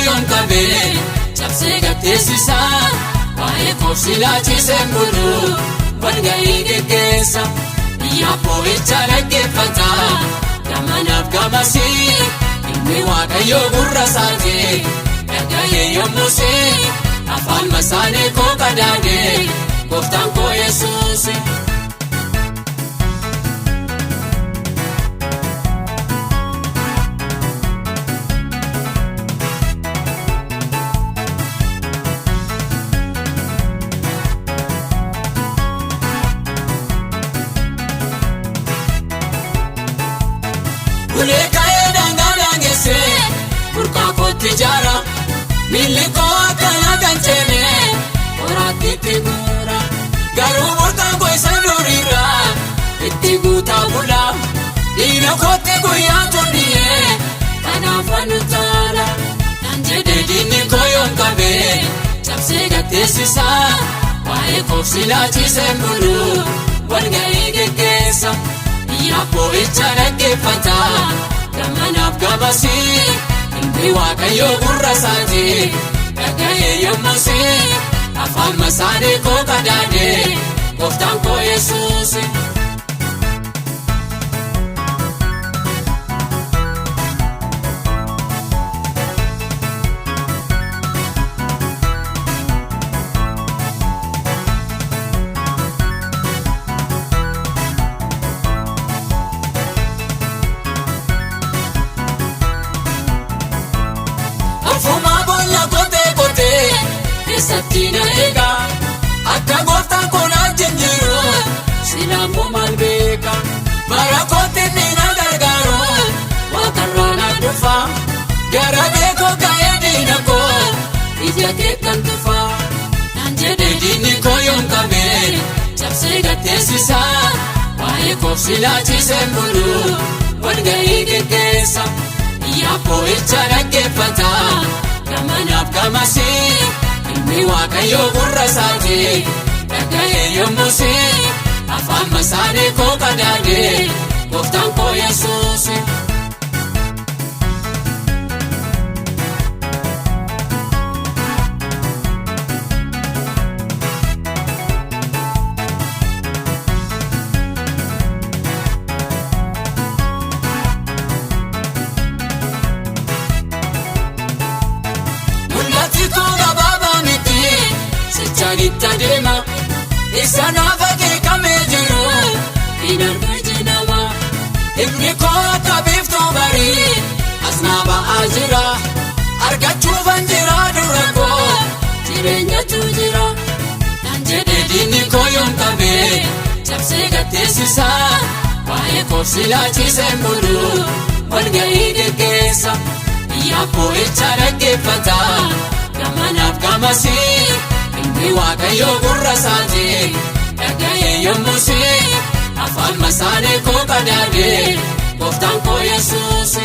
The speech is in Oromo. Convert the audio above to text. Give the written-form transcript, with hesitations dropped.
yoom qabee cabsee gatteessisa. Waa'ee koof silaachiseen bulu walga'ii geggeessa. Biyyaaf boo'icha dhaggeeffata gamanaaf gamasii. Ilmi Waaqayyoo gurra isaati dhaga'ee yommusii. Afaan masaanee koo qadaadee gooftaan koo Yesuusi. Ulee ka'ee daangaa daangessee burqaa kootti ijaara. Miilli koo akkana kan ceene qoraatti itti guura. Garuu burqaan koo isa duriirra itti guutaa bula. Dhiira kootti guyyaa toliyee kanaaf anu taala. Nan jedhee diinni koo yoom qabee cabsee gatteessisa. Waa'ee koof silaachiseen bulu walga'ii geggeessa. Biyyaaf boo'icha dhaggeeffata gamanaaf gamasii. Ilmi Waaqayyoo gurra isaati dhaga'ee yommusii. Afaan masaanee koo qadaadee gooftaan koo Yesuusi. Ofumaa boolla qotee qotee keessatti na eega. Akka gooftaan kun wajjin jiru silaammoo maal beeka. Bara kootti inni na gargaaru waaqarraa na dhufa. Gara beekoo ka'ee diina koo ija kee kan tufa. Naan jedhee diinni koo yoom qabee cabsee gatteessisa. Waa'ee koof silaachiseen bulu walga'ii geggeessa. Biyyaaf boo'icha dhaggeeffata gamanaaf gamasii. Ilmi Waaqayyoo gurra isaati dhaga'ee yommusii. Afaan masaanee koo qadaadee gooftaan koo Yesuusi. Mul'atti koo gabaabaa miti sichaan itti adeema. Isa naaf akeekamee jiru hin argu iji namaa. Ifni koo akka biiftuu barii as naa ba'aa jira. Argachuufan jira dura koo jireenyatu jira. Nan jedhee diinni koo yoom qabee cabsee gatteessisa. Waa'ee koof silaachiseen bulu walga'ii geggeessa. Biyyaaf boo'icha dhaggeeffata gamanaaf gamasii. Ilmi Waaqayyoo gurra isaati dhaga'ee yommusii. Afaan masaanee koo qadaadee gooftaan koo Yesuusi.